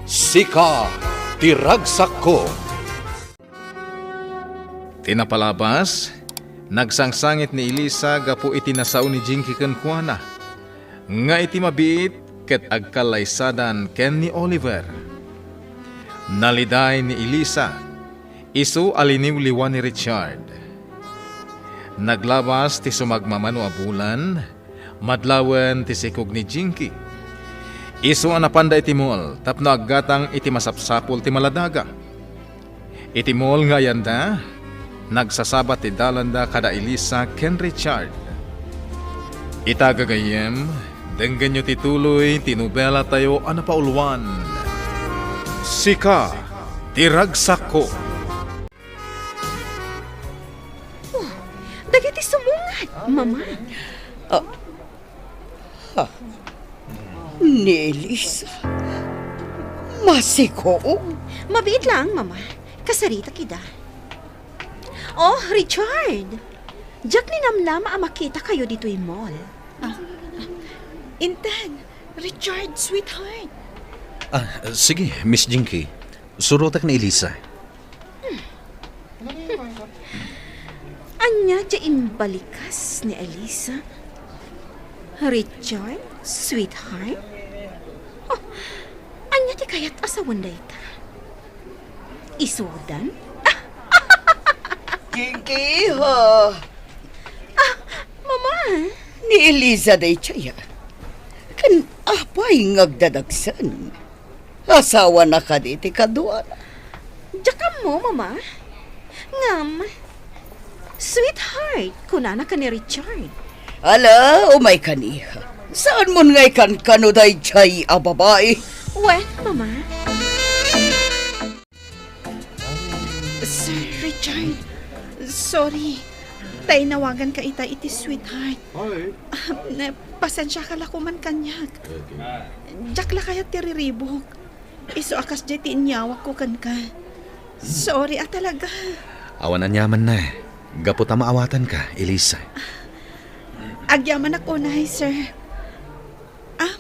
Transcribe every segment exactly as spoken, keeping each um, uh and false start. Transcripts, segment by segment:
Sika ti ragsakko. Ti napalabas, nagsangsangit ni Elisa gapu iti nasao ni Jinky kenkuana, nga iti mabiit ket agkallaysadan ken ni Oliver. Naliday ni Elisa, isu a liniwliwa ni Richard. Naglabas ti sumagmamano a bulan, madlawen ti sikog ni Jinky. Isu a napanda iti mall tapno aggatang iti masapsapul ti maladaga. Iti mall nga ayanda, nagsasabat ti dalanda kada Elisa ken Richard. Ita gagayyem, denggenyo ti tuloy ti nobela tayo a napauluan, Sika ti Ragsakko. Oh, dagiti sumungad, Mama. Ah, ha? Ni Elisa? Masiko? Mabiit lang, Mama. Kasarita kida. Oh, Richard! Diak ninamnama a makita kayo ditoy mall. Ah, ah, Intan, Richard, sweetheart. Ah, sige, Miss Jinky. Surotek ni Elisa. Ania ti imbalikas ni Elisa? Richard, sweetheart? Oh, ania ti kayat a sawen dayta? Isudan? Jinky, ha? Ah, Mama! Ni Elisa daydiay, a. Ken apay nga agdadagsen? Asawana kadi ti kaduana? Diak ammo, Mama. Ngem, sweetheart, kunana ken ni Richard. Ala, umayka, iha. Saanmon nga ikankano daydiay a babai? Wen, Mama. Sir Richard, sorry. Ta inawaganka ita iti sweetheart. Hi. Ah, na, pasensiaka la koman kaniak. Okay. Diak la kayat ti riribuk. Isu a kasdiay ti inyawagko kenka. Sorry a talaga. Awan aniamanna. Gapu ta maawatanka, Elisa. Agyamanak unay, sir. Ah,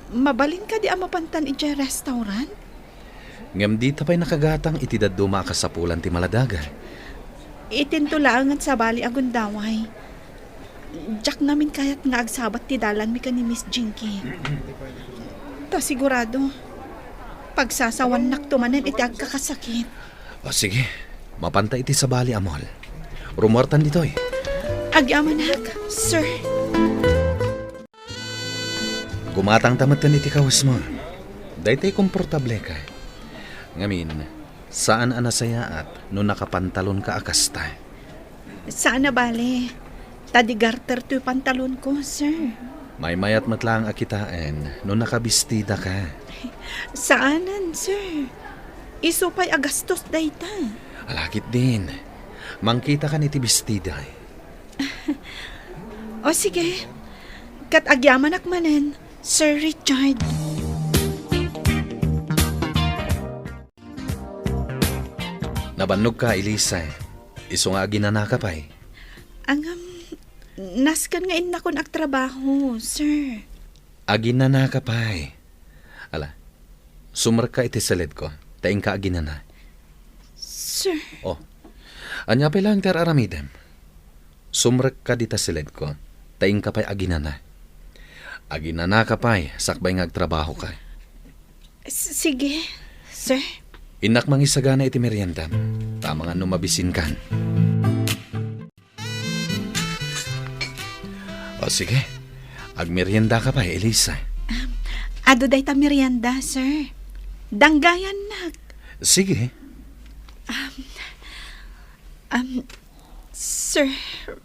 mabalin kadi a mapantan idiay restaurant? Ngem dita pay nakagatang iti dadduma a kasapulan ti maladaga. Itinto laengen sabali a gundaway. Diak ngamin kayat nga agsabat ti dalanmi ken ni Miss Jinky. Ta sigurado, pagsasawannakto manen iti agkakasakit. O, sige. Mapanta iti sabali a mall. Rumuartan ditoy. Agyamanak, sir. Gumatangta metten iti kawesmo. Daytoy komportableka. Ngamin, saan a nasayaat no nakapantalonka a kasta. Saan a bale. Ta di garter toy pantalonko, sir. Maymayat met laeng a kitaen no nakabistidaka. Saanen, sir. Isu pay a gastos dayta. Ala, ketdin. Mangkitakan iti bistida. O sige. Ket agyamanak manen, Sir Richard. Nabannogka, Elisa. Isu nga aginanaka pay. Ngem, nasken nga innakon agtrabaho, sir. Aginanaka pay. Ala, sumrekka iti siledko, ta inka aginana. Sir. Oh, ania pay laeng ti ar-aramidem? Sumrekka dita siledko, ta inka pay aginana. Aginanaka pay, sakbay nga agtrabahoka. S-, sige, sir. Innak mangisagana iti meriendam, ta amangan no mabisinkan. O sige, agmeriendaka pay, Elisa. Um, adu dayta merienda, sir. Danggayannak. Sige. Um, um, Sir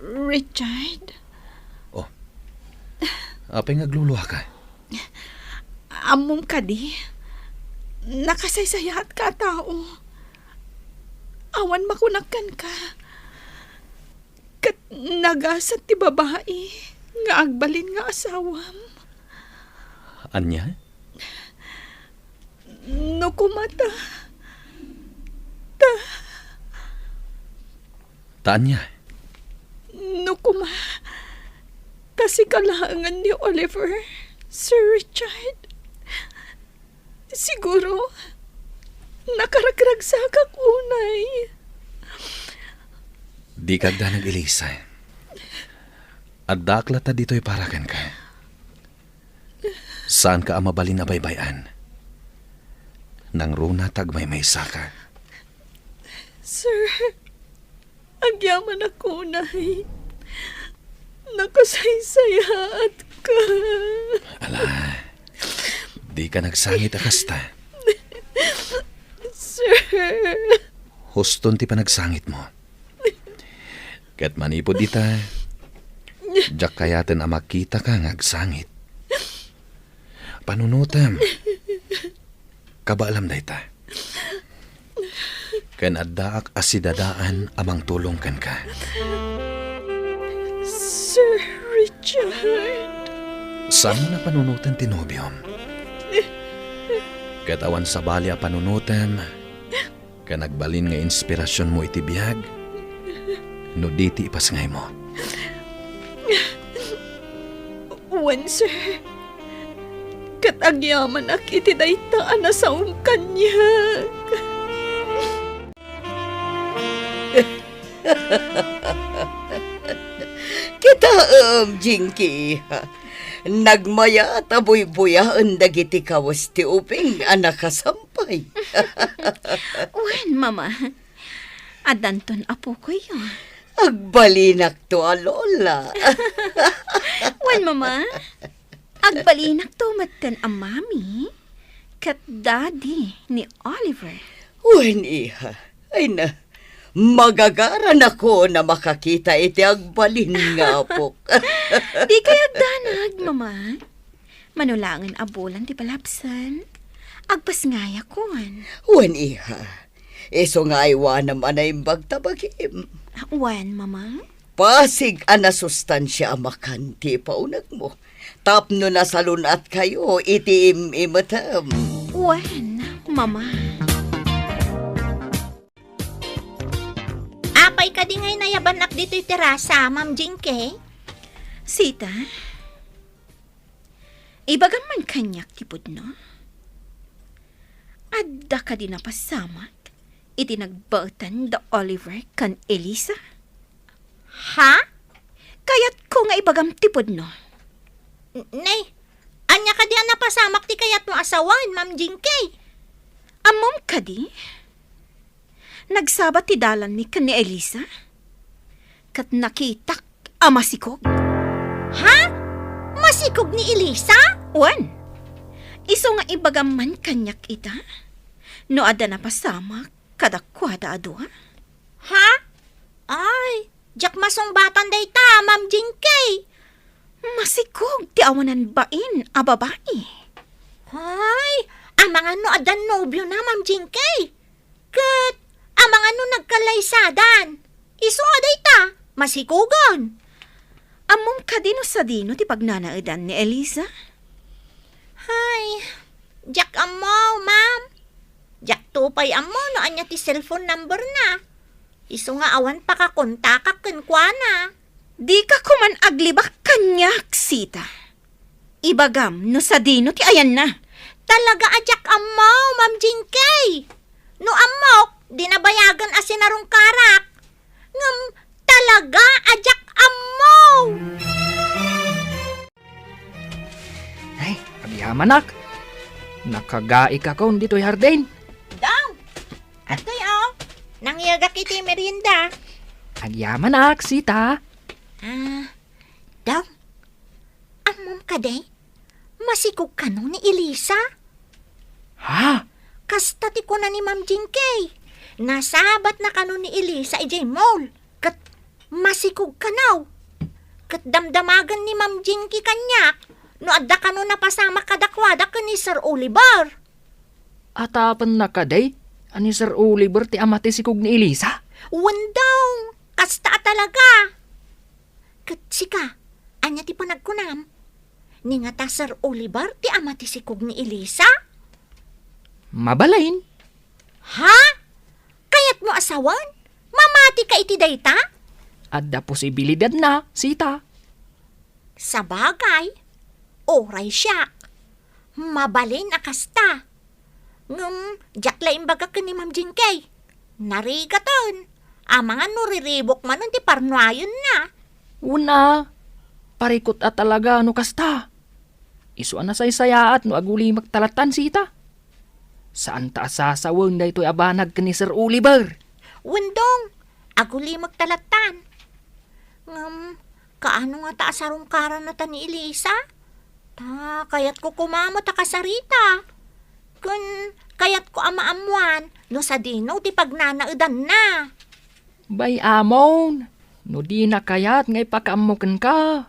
Richard? Oh. Apay nga agluluaka? Ammom kadi, nakasaysayaatka a tao. Awan makunak kenka. Ket nagasat ti babai nga agbalin nga asawam. Ania? No koma ta, ta, Ta ania? No koma ta sika laengen ni Oliver, Sir Richard. Siguro, nakaragragsakak unay. Dika agdanag, Elisa. Addaak latta ditoy para kenka. Saanka a mabalin a baybay-an. Nangruna ta agmaymaysaka. Sir, agyamanak unay. Nakasaysayaatka. Ala, dika nagsangit a kasta. Sir. Huston ti panagsangitmo. Ket manipud ita, diak kayaten a makitaka nga agsangit. Panunotem. Kabaalam dayta. Ken addaak a sidadaan a mangtulong kenka. Sir Richard. Saanmo a panunoten ti nobiom? Ket awan sabali a panunotem, ken agbalin nga inspirasionmo iti biag, no di ti ipasngaymo. Wen, sir. Ket agyamanak iti dayta a nasaom kaniak. Kitaem, Jinky. Nagmayat a buybuyaen dagiti kawes ti ubing a nakasampay. Wen, Mama. Addanton apokoyo. Agbalinakto a lola. Wen, Mama. Agbalinakto metten a mami ket daddy ni Oliver. Wen, iha. Ay na, magagaranakon a makakita iti agbalin nga apok. Dikay agdanag, Mama. Mano laengen a bulan ti palabsan, agpasngayakon. Wen, iha. Isu nga aywanam a naimbag ta bagim. Wen, Mama. Pasig a nasustansia a makan ti ipaunegmo tapno nasalun-atkayo iti im-imetem. Wen, Mama. Apay kadi nga inayabanak ditoy terasa, Ma'am Jinky? Sita, ibagam man kaniak ti pudno. Adda kadi napasamak iti nagbaetan da Oliver ken Elisa? Ha? Kayatko nga ibagam ti pudno. N-, nay, ania kadi a napasamak ti kayatmo a sawen, Ma'am Jinky? Ammom kadi? Nagsaba ti dalanmi ken ni Elisa, ket nakitak a masikog. Ha? Masikog ni Elisa? Wen. Isu nga ibagam man kaniak ita, no adda napasamak kadakuada a dua. Ha? Ay, diak masungbatan dayta, Ma'am Jinky. Masikog ti awanan bain a babai. Ay, amangan no adda nobiona, Ma'am Jinky. Ket amangan no nagkallaysadan. Isu a dayta, masikogen. Ammom kadi no sadino ti pagnanaedan ni Elisa? Hay, diak ammo, ma'am. Diakto pay ammo no ania ti cellphone number na. Isu nga awan pakakontakak kenkuana. Dika koman aglibak kaniak, Sita. Ibagam no sadino ti ayanna. Talaga a diak ammo, Ma'am Jinky. No ammok, di nabayagen a sinarungkarak. Ngem talaga a diak ammo. Ay, agyamanak. Nakagaikakon ditoy hardin. Dong! Atoy, oh. Nangyegak iti merienda. Agyamanak, Sita. Ah, Dong, ammom kadi? Masikog kano ni Elisa? Ha? Kasta ti kuna ni Ma'am Jinky. Nasabatna kano ni Elisa idiay mall. Ket masikog kano. Ket damdamagen ni Ma'am Jinky kaniak no adda kano napasamak kadakuada ken ni Sir Oliver. Atapenna kadi a ni Sir Oliver ti ama ti sikog ni Elisa? Wen, Dong, kasta a talaga. Ket sika, ania ti panagkunam? Ni ngata Sir Oliver ti ama ti sikog ni Elisa? Mabalin. Ha? Kayatmo a sawen? Mamatika iti dayta? Adda posibilidadna, Sita. Sabagay, uray siak. Mabalin a kasta. Ngem, diak la imbaga ken ni Ma'am Jinky. Narigaten. Amangan no riribuk manen ti parnuayenna. Una, parikut a talaga no kasta. Isu a nasaysayaat no agulimekta lattan sita. Saanta a sasawen daytoy a banag ken ni Sir Oliver. Wen, Dong, agulimekta lattan. Ngem, kaano ngata a sarungkaranna ta ni Elisa? Ta, kayatko koma met a kasarita. Ken, kayatko a maammoan no sadino ti pagnanaedanna. Bay, amon, no dina kayat nga ipakaammo kenka,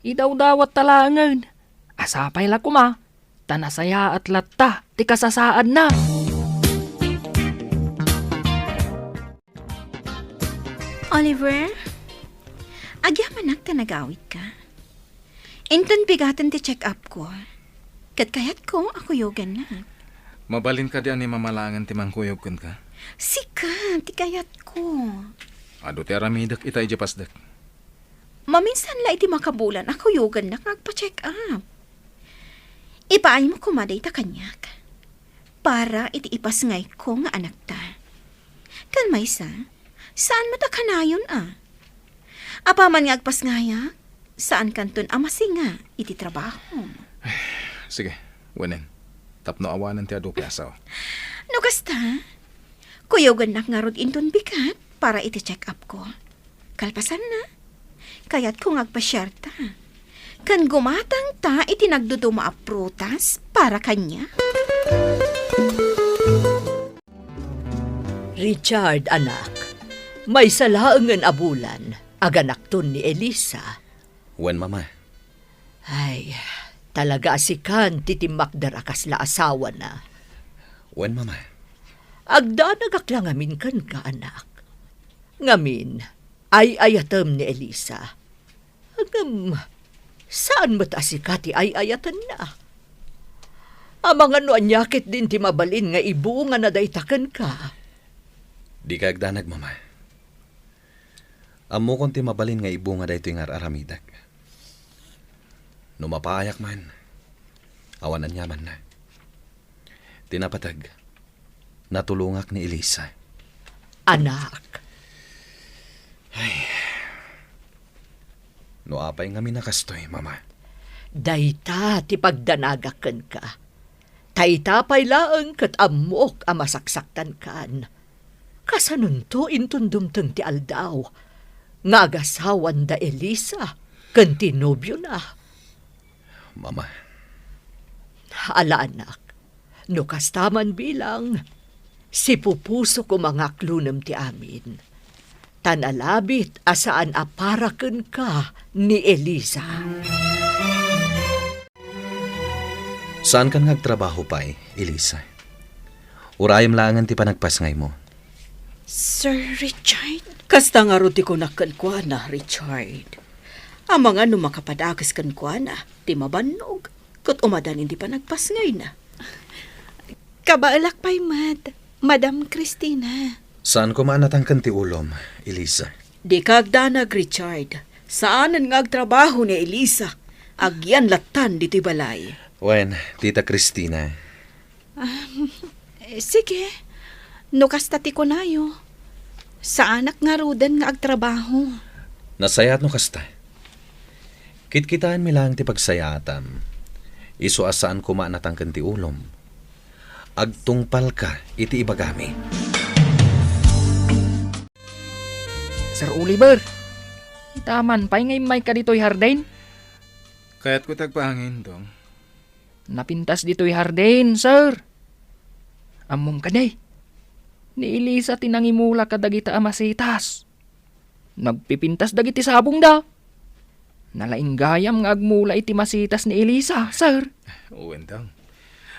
idawdawatta laengen. Sapay la koma, ta nasayaat latta ti kasasaadna. Oliver, agyamanak ta nagawitka. Inton bigaten ti check-up ko, ket kayatko a kuyogannak. Mabalin kadi a ni Mama laengen ti mangkuyog kenka? Sika ti kayatko. Adu ti aramidek ita idiay pasdek. Maminsan la iti makabulan a kuyogannak nga agpa-check-up. Ipaaymo koma dayta kaniak para iti ipasngayko nga anakta. Ken maysa, saan met a kanayon a. Apaman nga agpasngayak, saankanton a masinga iti trabaho. Sige, wenen. Tapno awanen ti adu pay a sao. No kasta, kuyogannak ngarud inton bigat para iti check-up ko. Kalpasanna, kayatko nga agpasiarta. Ken gumatangta iti nagduduma a prutas para kaniak. Richard, anak, maysa laengen a bulan, aganakton ni Elisa. Wen, Mama. Ay, talaga a sikan ti timmakder a kasla asawana. Wen, Mama. Agdanagak la ngamin kenka, anak. Ngamin, ay-ayatem ni Elisa. Ngem, saan met a sika ti ay-ayatenna. Amangan no ania ketdin ti mabalin nga ibungana dayta kenka. Dika agdanag, Mama. Ammokon ti mabalin nga ibunga daytoy nga ar-aramidek. No mapaayak man, awan aniamanna. Ti napateg, natulongak ni Elisa. Anak. Ay. No apay ngamin a kastoy, Mama? Dayta ti pagdanagak kenka. Ta ita pay laeng ket ammok a masaksaktankan. Kasanonto inton dumteng ti aldaw nga agasawan da Elisa ken ti nobiona? Mama. Ala, anak, no kasta man bilang, sipupuso koma nga aklonem ti amin. Ta nalabit a saan a para kenka ni Elisa. Saankan nga agtrabaho pay, Elisa. Urayem laengen ti panagpasngaymo. Sir Richard? Kasta ngarud ti kunak kenkuana, Richard. Amangan no makapadakes kenkuana ti mabannog ket umadanin ti panagpasngayna. Kabaelak pay met, Madam Christina. Saan koma a natangken ti ulom, Elisa? Dika agdanag, Richard. Saanen nga agtrabaho ni Elisa. Agyan lattan ditoy balay. Wen, Tita Christina. Ah, eh, sige. No kasta ti kunayo, saanak ngaruden nga agtrabaho. Nasayaat no kasta. Kitkitaenmi laeng ti pagsayaatam. Isu a saan koma a natangken ti ulom. Agtungpalka iti ibagami. Sir Oliver, ita man pay nga immayka ditoy hardin? Kayatko ti agpahangin, Dong. Napintas ditoy hardin, sir. Ammom kadi, ni Elisa ti nangimula kadagita a masitas. Nagpipintas dagiti sabongda. Nalaing gayam nga agmula iti masitas ni Elisa, sir. Wen, Dong.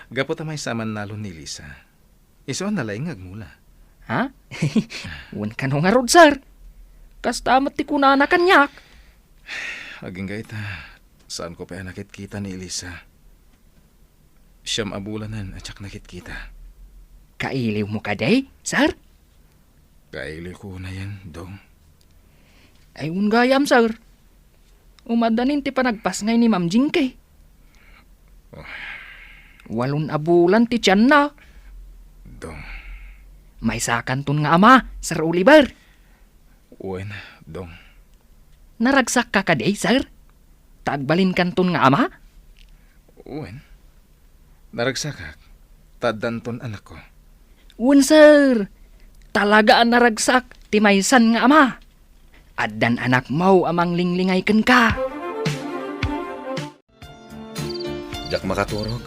Gapu ta maysa a mannalon ni Elisa. Isu a nalaing nga agmula. Ha? Wen kano ngarud, sir. Kasta met ti kunana kaniak. Agingga ita, saanko pay a nakitkita ni Elisa. Siam a bulanen a diak nakitkita. Kailiwmo kadi, sir? Kailiwko unayen, Dong. Ay, wen gayam, sir. Umadanin ti panagpasngay ni Ma'am Jinky. Oh. Walon a bulan ti tianna. Dong. Maysakanton nga ama, Sir Oliver. Wen, Dong. Naragsakka kadi, sir? Ta agbalinkanton nga ama? Wen. Naragsakak, ta addanton anakko. Wen, sir. Talaga a naragsak ti maysan nga ama. Addan anakmo a manglinglingay kenka. Diak makaturog.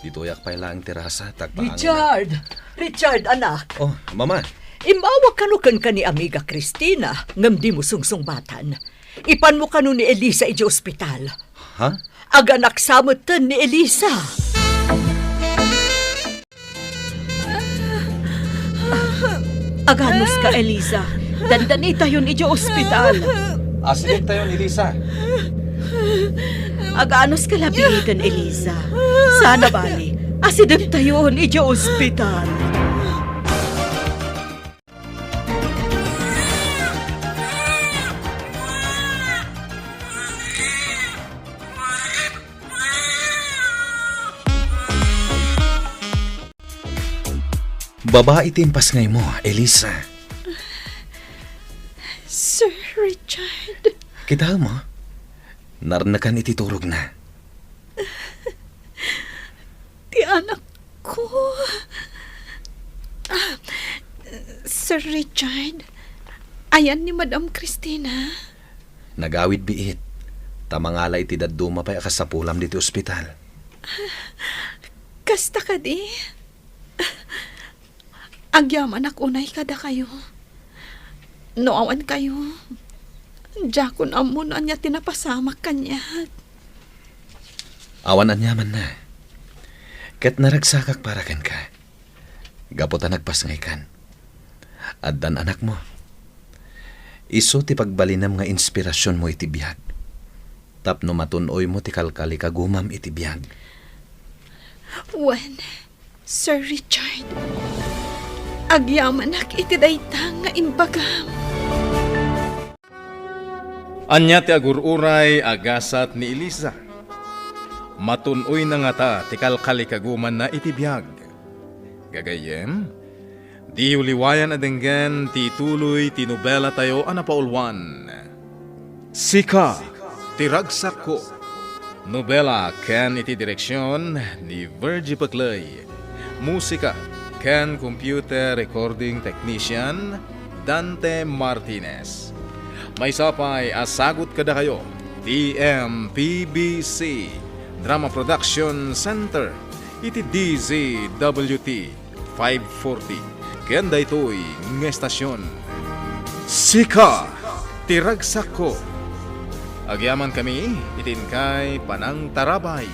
Ditoyak pay laeng ti rasa, tagpaangin. Richard! Richard, anak! Oh, Mama! Immawag kano kenka ni Amiga Cristina, ngem dimo sungsungbatan. Ipanmo kano ni Elisa idiay ospital. Ha? Aganaksa metten ni Elisa. Aganuska, Elisa. Dandanitayon idiay ospital. Asidegtayon, Elisa. Aganuska labiiten, Elisa. Sana bale, asidegtayon idiay ospital. Babai ti impasngaymo, Elisa. Sir Richard. Kitaem, narnekan iti turogna. Ti anakko. Ah, Sir Richard, ayan ni Madam Cristina? Nagawid biit, ta mangala iti dadduma pay a kasapulam ditoy ospital. Kasta kadi? Agyamanak unay kadakayo. No awan kayo, diakon ammo no ania ti napasamak kaniak. Awan aniamanna. Ket naragsakak para kenka. Gapu ta nagpasngaykan. Addan anakmo. Isu ti pagbalinem nga inspirasionmo iti biag. Tapno matun-oymo ti kalkalikagumam iti biag. Wen, Sir Richard, agyamanak iti dayta nga imbagam. Ania ti agur-uray a gasat ni Elisa? Matun-oyna ngata ti kalkalikagumanna iti biag? Gagayyem, diyo liwayan a denggen ti ituloy ti nobelatayo a napauluan, Sika ti Ragsakko. Nobela ken iti direksion ni Virgie Peclay. Musika ken computer recording technician, Dante Martinez. Maysa pay a sagut kadakayo ti M P B C Drama Production Center iti D Z W T five forty ken daytoy nga estasion. Sika ti Ragsakko. Agyamankami iti inkay panangtarabay.